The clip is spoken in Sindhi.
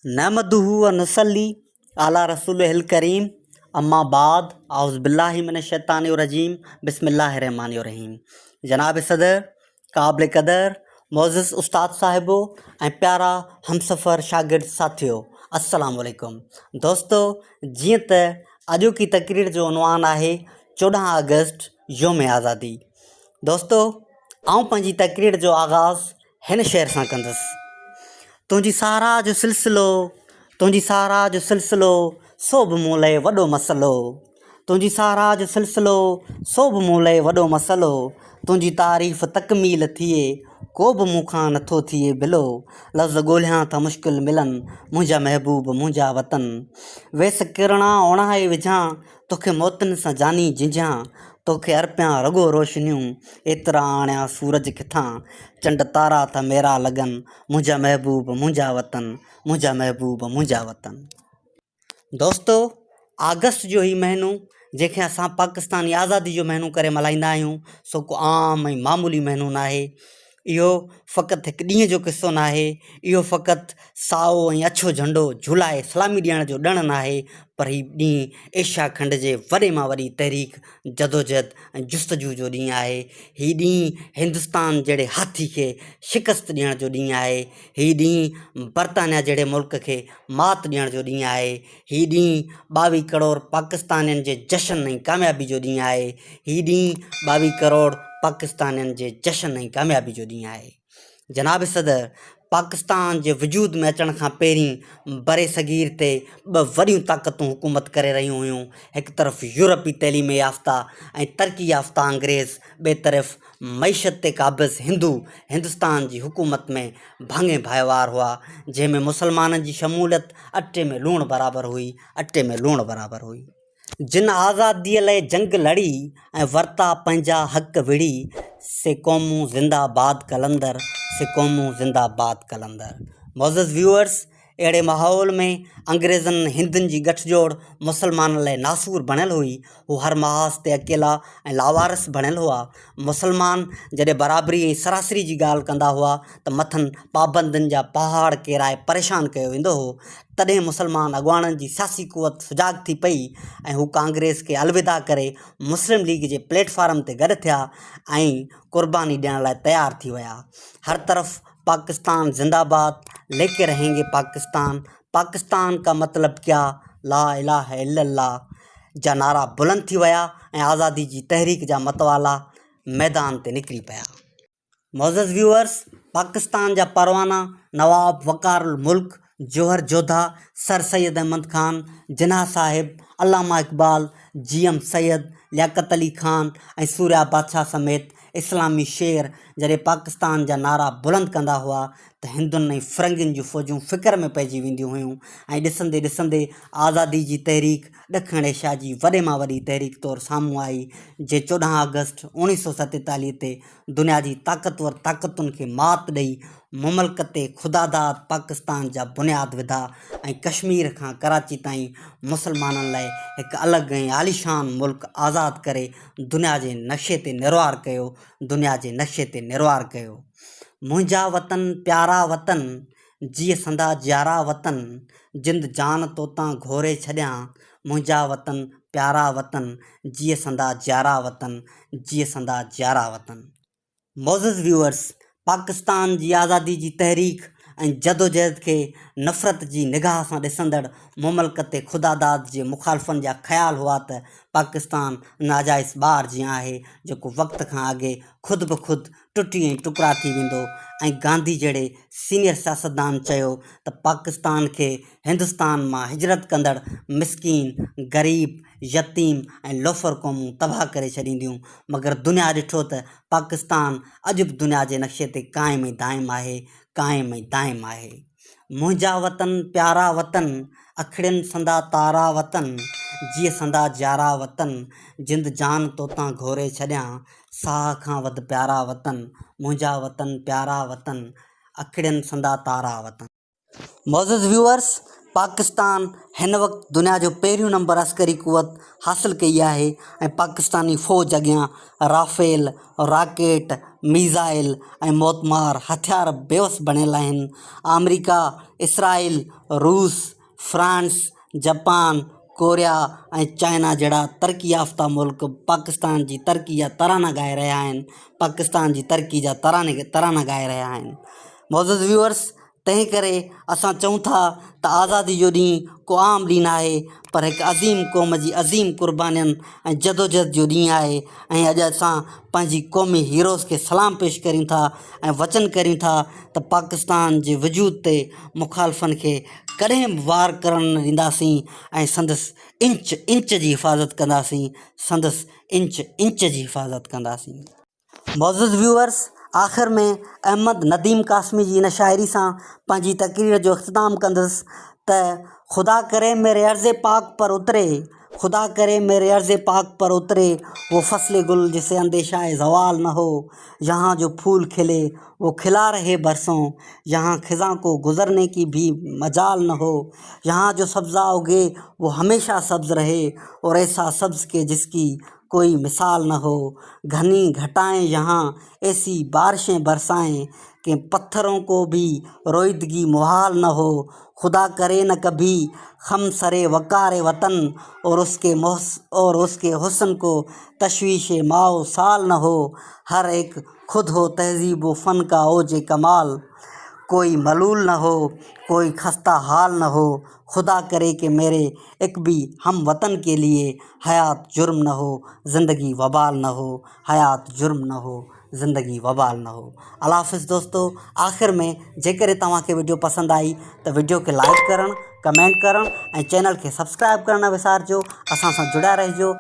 نحمده و نصلي علي رسوله الڪريم اما بعد اعوذ بالله من الشيطان الرجيم بسم الله الرحمن الرحيم جناب صدر قابل قدر معزز استاد صاحبو ۽ پيارا همسفر شاگرد ساٿيو السلام عليڪم دوستو جيئن ته اڄوڪي تقرير جو عنوان آهي 14 آگسٽ يوم آزادي دوستو آئون پنهنجي تقرير جو آغاز هن شعر سان ڪندس. تنهنجي ساراهه جو سلسلو، تنهنجي ساراهه جو سلسلو، سو به مون لئه وڏو مسئلو. تنهنجي ساراهه جو سلسلو، سو به مون لئه وڏو مسئلو. تنهنجي تعريف تڪميل ٿئي، ڪو به مون کان نٿو ٿئي بلو. لفظ ڳولهيان ٿا مشڪل ملن، منهنجا محبوب منهنجا وطن. ويس ڪرڻا اوڻاهي وجهان، توکي موتين سان جاني جنجهان، توکي ارپيان رڳو روشنيون، ايترا آڻيان سورج ڪٿان، چنڊ تارا ٿا ميرا لڳن، منهنجا محبوب منهنجا وطن، منهنجا محبوب منهنجا وطن. دوستو آگسٽ جو هي مهينو جنهن کي اسان پاڪستاني آزادي جو مهينو ڪري ملهائيندا آهيون سو ڪو عام ۽ معمولي مهينو ناهي اهو فقط هڪ ڏينهن جو قصو ناهي، اهو فقط سائو ۽ اڇو جهنڊو جهولائي سلامي ڏيڻ جو ڏڻ ناهي پر هي ڏينهن ايشيا کنڊ جي وڏي مان وڏي تحريڪ، جدوجهد ۽ جستجو جو ڏينهن آهي. هي ڏينهن هندستان جهڙي هاٿي کي شڪست ڏيڻ جو ڏينهن آهي. هي ڏينهن برطانيا جهڙي ملڪ کي مات ڏيڻ جو ڏينهن آهي. هي ڏينهن 22 ڪروڙ پاڪستانين جي جشن ۽ ڪاميابي جو ڏينهن آهي. هي ڏينهن 22 ڪروڙ پاڪستانين جي جشن ۽ ڪاميابي جو ڏينهن آهي. جناب صدر، پاڪستان جي وجود ۾ اچڻ کان پهرين برصغير تي ٻه وڏيون طاقتون حڪومت ڪري رهيون هيون. هڪ طرف يورپي تعليم يافته ۽ ترقي يافته انگريز، ٻئي طرف معيشت تي قابض هندو هندستان جي حڪومت ۾ ڀاڱي ڀائيوار هئا، جنهن ۾ مسلمانن جي شموليت اٽي ۾ لوڻ برابر هئي، اٽي ۾ لوڻ برابر هئي. جن آزاديء لئه جنگ لڙي ۽ ورتا پنهنجا حق وڙهي، سي قومون زنده باد قلندر، سي قومون زنده باد قلندر. معزز ويوئرس! اهڙي ماحول ۾ انگريزن ۽ هندن جي ڳٺ جوڙ مسلمانن لاء ناسور بڻيل هئي. هو هر محاذ تي اڪيلا ۽ لاوارث بڻيل هئا. مسلمان جڏهن برابري ۽ سراسري جي ڳالهه ڪندا هئا ته مٿن پابندين جا پهاڙ ڪيرائي پريشان ڪيو ويندو هو. تڏهن مسلمان اڳواڻن جي سياسي قوت سجاڳ ٿي پئي ۽ هو ڪانگريس کي الوداع ڪري مسلم ليگ جي پليٽ فارم تي گڏ ٿيا ۽ قرباني ڏيڻ لاء تيار ٿي ويا. هر طرف پاڪستان زنده باد ليڪي رهين گي پاڪستان پاڪستان ڪا مطلب ڪيا لا اله الا الله جا نعرا بلند ٿي ويا ۽ آزادي جي تحريڪ جا متوالا ميدان تي نڪري پيا. معزز ويوئرس پاڪستان جا پروانا نواب وقار الملڪ، جوهر جوڌا، سر سيد احمد خان، جناح صاحب، علامه اقبال، جي ايم سيد، لياقت علي خان ۽ سوريا بادشاهه سميت اسلامي شعر جڏهن پاڪستان جا نعرا بلند ڪندا هئا ته هندن ۽ فرنگين جون فوجون فڪر ۾ پئجي وينديون هيون ۽ ڏسندي ڏسندي آزادي جي تحريڪ ڏکڻ ايشيا جي وڏي مان وڏي تحريڪ طور سامهون آئي جنهن 14 آگسٽ 1947 تي دنيا جي طاقتور طاقتن کي مات ڏئي مملڪت خداداد پاڪستان جا بنياد وڌا ۽ ڪشمير کان ڪراچي تائين مسلمانن لاء هڪ الڳ ۽ عاليشان ملڪ آزاد ڪري دنيا جي نقشي تي نروار ڪيو، دنيا جي نقشي تي نروار ڪيو. منهنجا وطن پيارا وطن، جيء سندا جيارا وطن، جند جان توتان گهوري ڇڏيان، منهنجا وطن پيارا وطن، جيء سندا جيارا وطن، جيء سندا جيارا وطن. معزز ويوئرس! پاڪستان جي آزادي جي تحريڪ ۽ جدوجهد کي نفرت جي نگاهه سان ڏسندڙ مملڪت خداداد جي مخالفن جا خيال هئا ته پاڪستان ناجائز ٻار جيان آهي جيڪو وقت کان اڳي خود به خود ٽٽي ۽ ٽڪرا ٿي ويندو ۽ گانڌي جهڙي سينيئر سياستدان چيو ته پاڪستان کي هندستان مان هجرت ڪندڙ مسڪين، غريب، يتيم ۽ لوفر قومون تباهه ڪري ڇڏينديون مگر دنيا ڏٺو ته پاڪستان اڄ به دنيا جي نقشي تي قائم ۽ دائم آهي، قائم ۽ دائم آهي. منهنجا وطن پيارا وطن، اکڙين سندا تارا وطن، جيء سندا جيارا وطن، جند جان توتان گهوري ڇڏيان، ساهه کان وڌ پيارا وطن، منهنجا وطن پيارا وطن، اکڙين سندا تارا وطن. معزز ويوئرس! پاڪستان هن وقت دنيا جو پهريون نمبر عسڪري قوت حاصل ڪئي آهي ۽ پاڪستاني فوج اڳيان رافيل، راڪيٽ، ميزائل ۽ موتمار هٿيار بيوس بڻيل آهن. آمريڪا، اسرائيل، روس، فرانس، جپان، ڪوريا ۽ چائنا جهڙا ترقي يافته ملڪ پاڪستان جي ترقي جا ترانا ڳائي رهيا آهن پاڪستان جي ترقي جا ترانا ڳائي رهيا آهن. معزز ويوئرس! تنهن ڪري اسان چئون ٿا ته آزادي جو ڏينهن ڪو عام ڏينهن ناهي پر هڪ عظيم قوم جي عظيم قربانين ۽ جدوجهد جو ڏينهن آهي ۽ اڄ اسان پنهنجي قومي هيروز کي سلام پيش ڪريون ٿا ۽ وچن ڪريون ٿا ته پاڪستان جي وجود تي مخالفن کي ڪڏهن به وار ڪرڻ نه ڏينداسين ۽ سندس انچ انچ جي حفاظت ڪنداسين سندس انچ انچ جي حفاظت ڪنداسين. معزز ويوئرس! آخر ۾ احمد نديم قاسمي جي ان شاعري سان پنهنجي تقرير جو اختتام ڪندس ته خدا ڪري ميري ارض پاڪ پر اتري خدا ڪري ميري ارض پاڪ پر اتري وہ فصل گل جسي انديشه زوال نه هو يهان جو ڦول کلي وہ کلا رهي برسون يهان خزان کو گذرني ڪي ڀي مجال نه هو يهان جو سبزه اگي وہ هميشه سبز رهي اور ايسا سبز ڪي جس ڪي ڪوئي مثال نه هو، گهني گهٽائين يهان ايسي بارشين برسائين، ڪي پٿرون ڪو ڀي روئيدگي محال نه هو، خدا ڪري نه ڪڀي خم سري وقار وطن، اور اس ڪي اور اس ڪي حسن ڪو تشويش ماء و سال نه هو، هر ايڪ خود هو تهذيب و فن ڪا اوج ڪمال، ڪوئي ملول نه هو، ڪوئي خسته حال نه هو، خدا ڪري ڪي ميري ايڪ ڀي هم وطن ڪي ليي حيات جرم نه هو زندگي وبال نه هو حيات جرم نه هو زندگي وبال نه هو الله حافظ دوستو آخر ۾ جيڪڏهن توهان کي وڊيو پسند آئي ته وڊيو کي لائڪ ڪرڻ ڪمينٽ ڪرڻ ۽ چينل کي سبسڪرائب ڪرڻ نه وسارجو اسان سان جڙيا رهجو.